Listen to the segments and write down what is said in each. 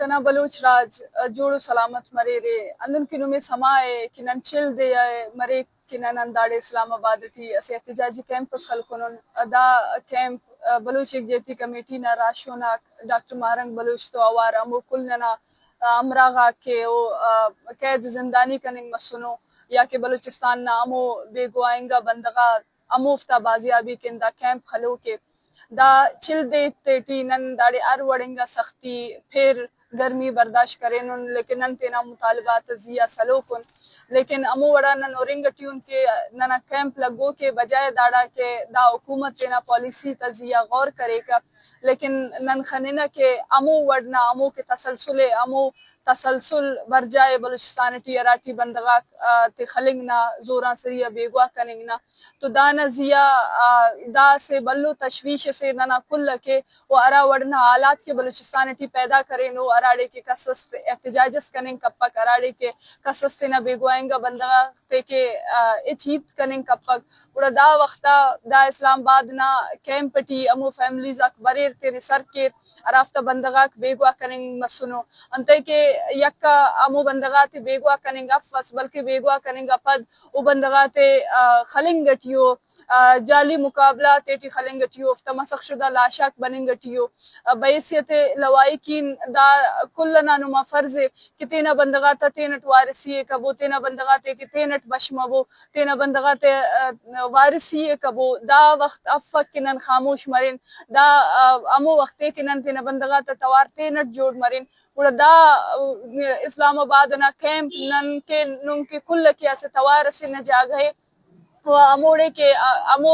تنا بلوچ راج جوڑ و سلامت مریرے۔ اندن کہ نمے سما ء کہ نن چل دے ء مریک کہ نن ہنداڑے اسلام آباد ٹی اسہ احتجاجی کیمپ اس خلکنن۔ دا کیمپ بلوچ یکجہتی کمیٹی نا راہشون آک ڈاکٹر ماہرنگ بلوچ تو اوار ہمو کل ننا ہمراہ غاک کہ او قید زندانی کننگ مسنو یا کہ بلوچستان نا ہمو بیگواہ انگا بندغ آ ہموفتا بازیابی کن دا کیمپ خلوک ء۔ دا چل دے تیٹی نن داڑے ہر وڑ انگا سختی، پھر، گرمی برداشت کرینن، لیکن نن تینا مطالبہ آتا زی آ سلوکن۔ لیکن ہمو وڑا نن ہرنگ ٹی ان کہ ننا کیمپ لگوک ء، بجائے داڑا کہ دا حکومت تینا پالیسی تا زی آ غور کریکہ، لیکن نن خننہ کہ ہمو وڑ نا ہمو کہ تسلسل ء، ہمو تسلسل برجاہ ء بلوچستان ٹی ہراٹی بندغ آک، آ، تے خلنگ نا، زورانسری آ بیگواہ کننگ نا۔ تو دانا زی آ، آ، دا اسہ بھلو تشویش اسے ننا کل ء کہ و ہرا وڑ نا حالات کہ بلوچستان ٹی پیدا کرینو، ہراڑے کہ کس اس احتجاج اس کننگ کپک، ہراڑے کہ کس اس تینا بیگواہ انگا بندغ آتے کہ، آ، ہچ ہیت کننگ کپک، گڑا دا وخت آ دا اسلام آباد نا کیمپ ٹی ہمو فیملیز آک بریر، تینے سر کیر، ہرافتا بندغ آک بیگواہ کننگ مسنو۔ انتئے کہ یکا ہمو بندغ آتے بیگواہ کننگ افس، بلکہ بیگواہ کننگ آ پد او بندغ آتے، آ، خلنگ ٹی او، آ، جعلی مقابلہ تیٹی خلنگ ٹی او، اوفتا مسخ شدہ لاش آک بننگ ٹی او۔ آ، بحیثیت لواحقین دا کل انا نما فرض ء کہ تینا بندغ آتا تینٹ وارثی ء کبو، تینا بندغ آتے کہ تینٹ بش مبو، تینا بندغ آتے، آ، وارثی ء کبو۔ دا وخت افک کہ نن خاموش مرین، دا، آ، ہمو وخت ء کہ نن تینا بندغ آتا توار تینٹ جوڑ مرین۔ گڑا دا، آ، اسلام آباد انا کیمپ نن کہ نم کہ کل کہ اسہ توار اسے نا جاگہ ء۔ و ہموڑے کہ، آ، ہمو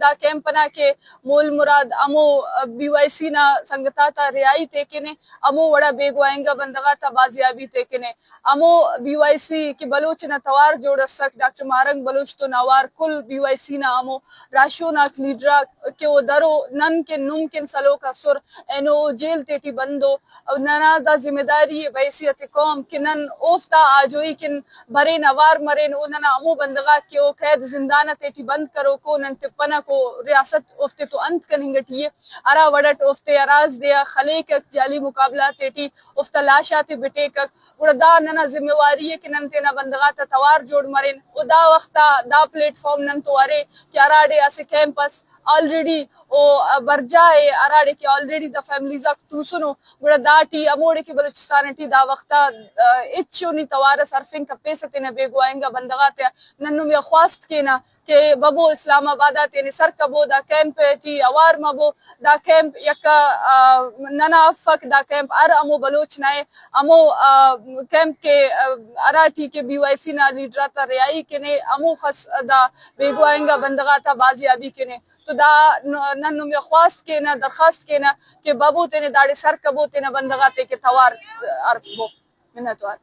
دا کیمپ انا کہ مول مراد ہمو بی وائی سی نا سنگت آتا رہائی تیکنے، ہمو وڑا بیگواہ انگا بندغ آتا بازیابی تیکنے۔ ہمو بی وائی سی کہ بلوچ نا توار جوڑ اسک، ڈاکٹر ماہرنگ بلوچ تون اوار کل بی وائی سی نا ہمو راہشون آک، لیڈر آک کہ او درو نن کن نم کن سلوک ئسر، اینو او جیل تیٹی بندو۔ او ننا دا ذمہ داری ء بحیثیت قوم کہ نن اوفتا آجوئی کن برین، اوار مرین، او ننا ہمو بندغ آک کہ او قید زندان آتیٹی بند کروکو، نن تپنک، او ریاست اوفتے تو انت کننگ ٹی ء، ہرا وڑ اٹ اوفتے ہراز دے آ خلیکک، جعلی مقابلہ آتیٹی اوفتا لاش آتے بٹیکک، گڑا دا ننا ذمہ واری ء کہ نن تینا بندغ آتا توار جوڑ مرین۔ و دا وخت آ دا پلیٹ فارم نن تو ارے کہ ہراڑے اسہ کیمپ اس آلریڈی او برجا ء، ہراڑے کہ آلریڈی دا فیملیز آک توسنو، گڑا داٹی ہموڑے کہ بلوچستان ٹی دا وخت آ، آ، ہچو نی توار اس ہرفنگ کپیسہ تینا بیگواہ انگا بندغ آتیا۔ نن نمے آ خواست کینہ کہ ببو اسلام آباد آ تینے سر کبو، دا کیمپ ٹی اوار مبو۔ دا کیمپ یکا، آ، ننا افک، دا کیمپ ہر ہمو بلوچ نا ء، ہمو، آ، کیمپ کہ، آ، ہراٹی کہ بی وائی سی نا لیڈر آتا رہائی کنے، ہمو خس دا بیگواہ انگا بندغ آتا بازیابی کنے۔ تو دا ن-، نن نمے خواست کینہ، درخواست کینہ کہ ببو تینے داڑے سر کبو، تینا بندغ آتے کہ توار ہرفبو۔ منتوار۔